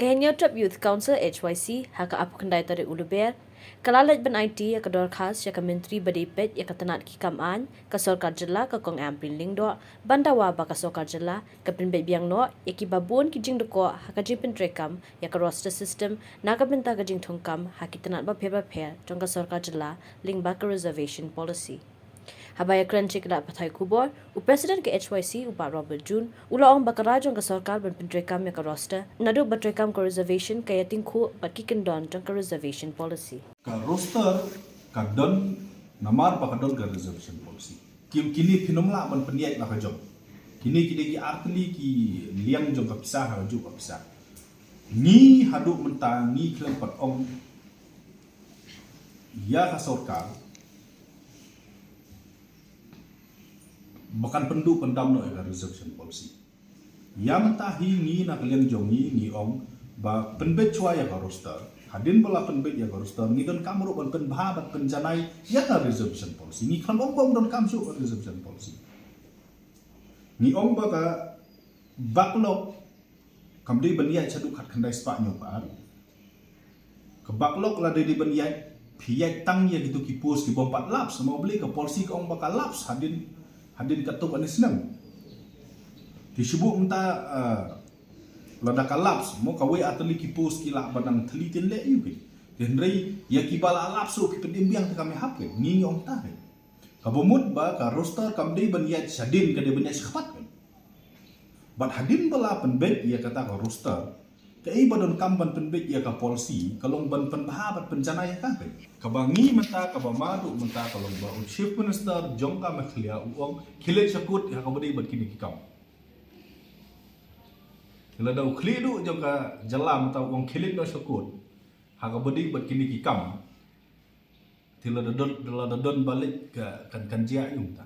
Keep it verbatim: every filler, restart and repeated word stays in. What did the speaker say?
Ka Hynñiewtrep Youth Council H Y C ha ka arphew khyndai tarik u Lber ka la leit ban aiti ïa ka dorkhas ïa ka Myntri ba dei peit ïa ka tnat ki kam aiñ ka Sorkar Jylla ka Kong Ampareen Lyngdoh ban dawa ba ka Sorkar Jylla ka pynbeit biang noh ïa kiba bun ki jingdkoh ha ka jingpyntreikam ïa ka roster system na ka bynta ka jingthungkam ha ki tnat bapher bapher jong ka Sorkar Jylla lyngba ka Reservation Policy. Haba ïakren sha ki lad pathai khubor, u President ka H Y C u Bah Robert June u la ong ba ka rai jong ka sorkar ban pyntreikam ïa ka roster naduh ba treikam ka reservation ka ïatyngkhuh bad ki kyndon jong ka Reservation Policy. Ka roster ka don namar ba ka don ka Reservation Policy. Ki, kine phin ym lah ban pynïaid la ka jong. Kine ki dei ki artylli ki liang jong ka pisa ha ka juh ka pisa. Ngi haduh mynta ngi khlem pat ong ïa ka sorkar ba kan pynduh pyndam noh ïa ka Reservation Policy. Ïa mynta hi ngi na ka liang jong ngi ngi ong ba pynbeit shuwa ïa ka roster. Hadien ba la pynbeit ïa ka roster ngi donkam ruh ban pynbha ban pynjanai ïa ka Reservation Policy. Ngi khlem ong ba ym donkam shuh ka Reservation Policy. Ngi ong ba ka backlog kam dei ban ïaid shaduh khatkhyndai spah hynñiewphew ar. Ka backlog lada dei ban ïaid, phi ïaid tang ïa kito ki post ki bym pat lapse, mo, balei ka policy ka ong ba ka lapse hadien, hadien katto katne snem. Te shu buh mynta, eh, lada ka lapse, mo, kawei artylli ki post ki lah ban nang thylli tin leh ïa u ki. Te hynrei ïa kiba la lapse ki pynim biang te kam ïahap ki. Ngi ngi ong ta ki. Kaba mut ba ka roster kam dei ban ïaid shadien, ka dei ban ïaid shakhmat. Bad hadien ba la pynbeit ïa kata ka roster, kaei ba donkam ban pynbeit ïa ka policy ka long ban pynbha bad pynjanai ïa ka. Kaba ngi mynta, kaba ma duh mynta ka long ba u Chief Minister jong ka Meghalaya u ong khie leit shakut ha kaba dei bad kine ki kam. Lada u khlieh duh jong ka jylla mynta u ong khie leit noh shakut ha kaba dei bad kine ki kam. Te lada don, lada don ba leit ka kan, kan jia ïa u mynta.